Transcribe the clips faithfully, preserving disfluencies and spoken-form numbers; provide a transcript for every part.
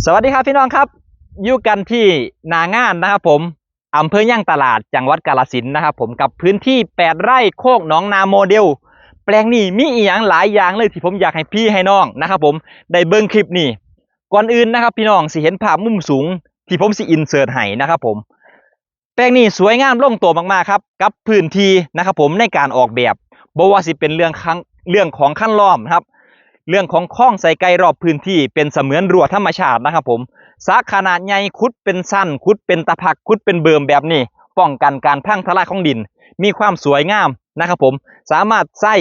สวัสดีครับพี่น้องครับ อยู่กันที่หน้างานนะครับผม อำเภอยางตลาด จังหวัดกาฬสินธุ์นะครับผม กับพื้นที่แปดไร่โคกหนองนาโมเดล แปลงนี้มีอีหยังหลายอย่างเลยที่ผมอยากให้พี่ให้น้องนะครับผม ได้เบิ่งคลิปนี้ ก่อนอื่นนะครับพี่น้องสิเห็นภาพมุมสูงที่ผมสิอินเสิร์ตให้นะครับผม แปลงนี้สวยงามลงตัวมากๆครับ กับพื้นที่นะครับผม ในการออกแบบ บ่ว่าสิเป็นเรื่องของเรื่องของคันล้อมนะครับ เรื่องของคลองใส่ไก่รอบพื้นที่เป็นเสมือนรั้วธรรมชาตินะครับผม สระขนาดใหญ่ ขุดเป็นชั้น ขุดเป็นตะพัก ขุดเป็นเบิ่มแบบนี้ ป้องกันการพังทลายของดิน มีความสวยงามนะครับผม สามารถใช้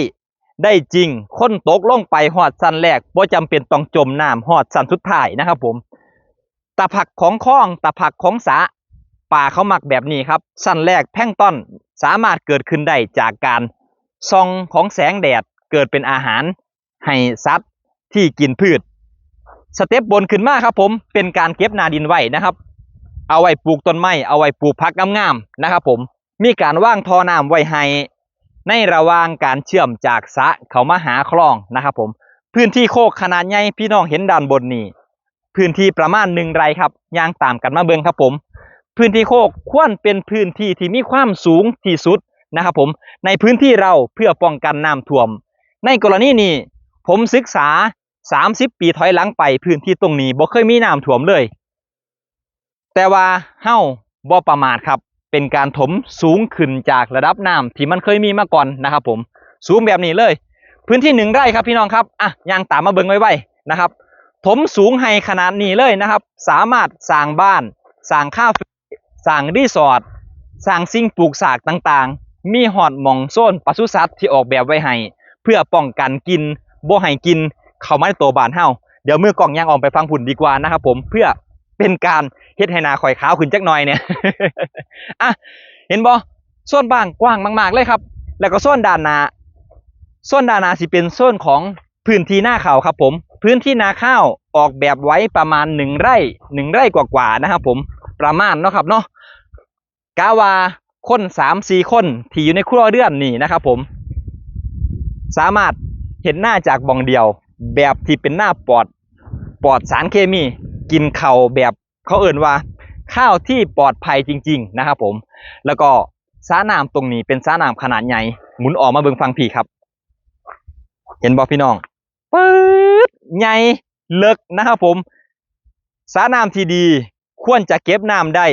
ได้จริง คนตกลงไปฮอดชั้นแรก บ่จำเป็นต้องจมน้ำฮอดชั้นสุดท้ายนะครับผม ตะพักของคลอง ตะพักของสระ ปลาเขามักแบบนี้ครับ ชั้นแรกแพลงก์ตอนสามารถเกิดขึ้นได้จากการส่องของแสงแดด เกิดเป็นอาหารให้สัตว์ที่กินพืช สเต็ปบนขึ้นมาครับผม เป็นการเก็บหน้าดินไว้นะครับ เอาไว้ปลูกต้นไม้ เอาไว้ปลูกผักงามๆนะครับผม มีการวางท่อน้ำไว้ให้ ในระหว่างการเชื่อมจากสระเข้ามาหาคลองนะครับผม พื้นที่โคกขนาดใหญ่ พี่น้องเห็นด้านบนนี้ พื้นที่ประมาณหนึ่งไร่ครับ ย่างตามกันมาเบิ่งครับผม พื้นที่โคกควรเป็นพื้นที่ที่มีความสูงที่สุดนะครับผม ในพื้นที่เรา เพื่อป้องกันน้ำท่วม ในกรณีนี้ ผมศึกษา สามสิบปีถอยหลังไป พื้นที่ตรงนี้บ่เคยมีน้ำท่วมเลย แต่ว่าเฮาบ่ประมาทครับ เป็นการถมสูงขึ้นจากระดับน้ำที่มันเคยมีมาก่อนนะครับผม สูงแบบนี้เลย พื้นที่หนึ่งไร่ครับพี่น้องครับ อ่ะ ย่างตามมาเบิ่งไวๆนะครับ ถมสูงให้ขนาดนี้เลยนะครับ สามารถสร้างบ้าน สร้างคาเฟ่ สร้างรีสอร์ท สร้างสิ่งปลูกสร้างต่างๆ มีฮอดหม่องโซนปศุสัตว์ที่ออกแบบไว้ให้ เพื่อป้องกันกลิ่น บ่ให้กลิ่นเข้ามาในตัวบ้านเฮา เดี๋ยวมือกล้องย่างอ้อมไปฟังพุ่นดีกว่านะครับผม เพื่อเป็นการเฮ็ดให้หน้าข่อยขาวขึ้นจักหน่อยเนี่ย อ่ะ เห็นบ่ โซนบ้านกว้างมากๆเลยครับ แล้วก็โซนด้านหน้า โซนด้านหน้าสิเป็นโซนของพื้นที่นาข้าวครับผม พื้นที่นาข้าวออกแบบไว้ประมาณหนึ่งไร่ หนึ่งไร่กว่าๆนะครับผม ประมาณเนาะครับเนาะ กะว่าคนสามสี่คนที่อยู่ในครัวเรือนนี่นะครับผม สามารถเฮ็ดนาจากบ่องเดียว แบบที่เป็นนาปลอด ปลอดสารเคมี กินข้าวแบบเขาเอิ้นว่าข้าวที่ปลอดภัยจริงๆนะครับผม แล้วก็สระน้ำตรงนี้เป็นสระน้ำขนาดใหญ่ หมุนออกมาเบิ่งฝั่งพี้ครับ เห็นบ่พี่น้อง ปื๊ด ใหญ่ เลิกนะครับผม สระน้ำที่ดีควรจะเก็บน้ำได้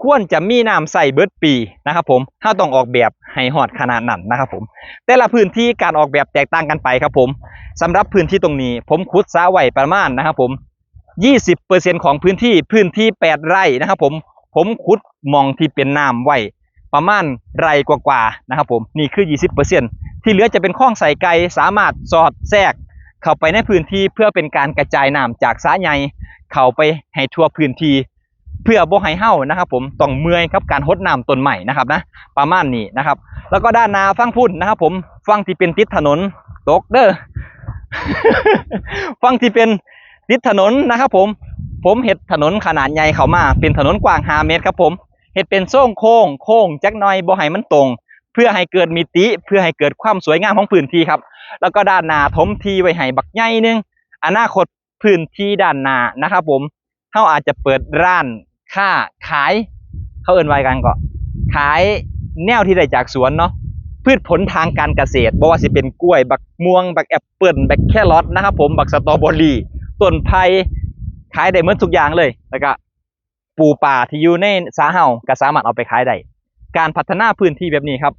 ควรจะมีน้ำใช้เบิดปีนะครับผม เฮาต้องออกแบบให้ฮอดขนาดนั้นนะครับผม แต่ละพื้นที่การออกแบบแตกต่างกันไปครับผม สำหรับพื้นที่ตรงนี้ ผมขุดสระไว้ประมาณนะครับผม ยี่สิบเปอร์เซ็นต์ของพื้นที่ พื้นที่แปดไร่นะครับผม ผมขุดหม่องที่เป็นน้ำไว้ประมาณไร่กว่าๆนะครับผม นี่คือ ยี่สิบเปอร์เซ็นต์ ที่เหลือจะเป็นคลองใส่ไก่ สามารถสอดแทรกเข้าไปในพื้นที่ เพื่อเป็นการกระจายน้ำจากสระใหญ่เข้าไปให้ทั่วพื้นที่ เพื่อบ่ให้เฮานะครับผม ต้องเมื่อยกับการหดน้ำต้นไม้นะครับนะ ประมาณนี้นะครับ แล้วก็ด้านหน้าฝั่งพุ้นนะครับผม ฝั่งที่เป็นติดถนน ตกเด้อ ฝั่งที่เป็นติดถนนนะครับผม ผมเฮ็ดถนนขนาดใหญ่เข้ามา เป็นถนนกว้างห้าเมตรครับผม เฮ็ดเป็นทรงโค้ง โค้งจักหน่อย บ่ให้มันตรง เพื่อให้เกิดมิติ เพื่อให้เกิดความสวยงามของพื้นที่ครับ แล้วก็ด้านหน้าถมที่ไว้ให้บักใหญ่หนึ่ง อนาคตพื้นที่ด้านหน้านะครับผม เฮาอาจจะเปิดร้านค้าขาย เขาเอิ้นว่ากันก็ ขายแนวที่ได้จากสวนเนาะ พืชผลทางการเกษตร บ่ว่าสิเป็นกล้วย บักม่วง บักแอปเปิ้ล บักแครอทนะครับผม บักสตรอเบอรี่ ต้นไผ่ ขายได้หมดทุกอย่างเลย แล้วก็ปูปลาที่อยู่ในสระเฮาก็สามารถเอาไปขายได้ การพัฒนาพื้นที่แบบนี้ครับ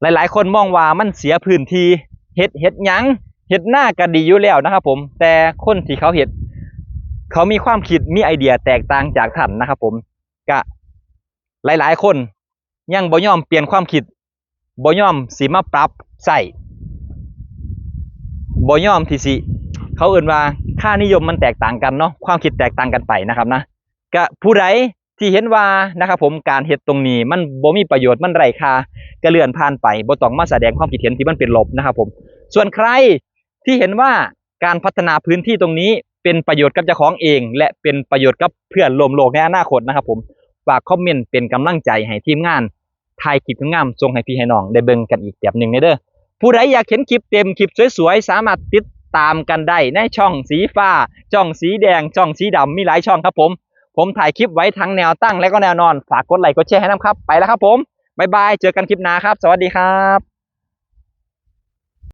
หลายๆคนมองว่ามันเสียพื้นที่ เฮ็ด เฮ็ดหยัง เฮ็ดนาก็ดีอยู่แล้วนะครับผม แต่คนที่เขาเฮ็ด เขามีความคิด มีไอเดียแตกต่างจากท่านนะครับผม ก็หลายๆคนยังบ่ยอมเปลี่ยนความคิด บ่ยอมสิมาปรับใช้ บ่ยอมที่สิ เขาเอิ้นว่าค่านิยมมันแตกต่างกันเนาะ ความคิดแตกต่างกันไปนะครับนะ ก็ผู้ใดที่เห็นว่านะครับผม การเฮ็ดตรงนี้มันบ่มีประโยชน์ มันไร้ค่า ก็เลื่อนผ่านไป บ่ต้องมาแสดงความคิดเห็นที่มันเป็นลบนะครับผม ส่วนใครที่เห็นว่าการพัฒนาพื้นที่ตรงนี้เป็นประโยชน์กับเจ้าของเอง และเป็นประโยชน์กับเพื่อนร่วมโลกในอนาคตนะครับผม ฝากคอมเมนต์เป็นกำลังใจให้ทีมงานถ่ายคลิปงามๆส่งให้พี่ให้น้องได้เบิ่งกันอีกแบบหนึ่งเด้อ ผู้ใดอยากเห็นคลิปเต็ม คลิปสวยๆ สามารถติด ตามกันได้ในช่องสีฟ้า ช่องสีแดง ช่องสีดำ มีหลายช่องครับผม ผมถ่ายคลิปไว้ทั้งแนวตั้งและก็แนวนอน ฝากกดไลค์กดแชร์ให้นำครับ ไปแล้วครับผม บ๊ายบาย เจอกันคลิปหน้าครับ สวัสดีครับ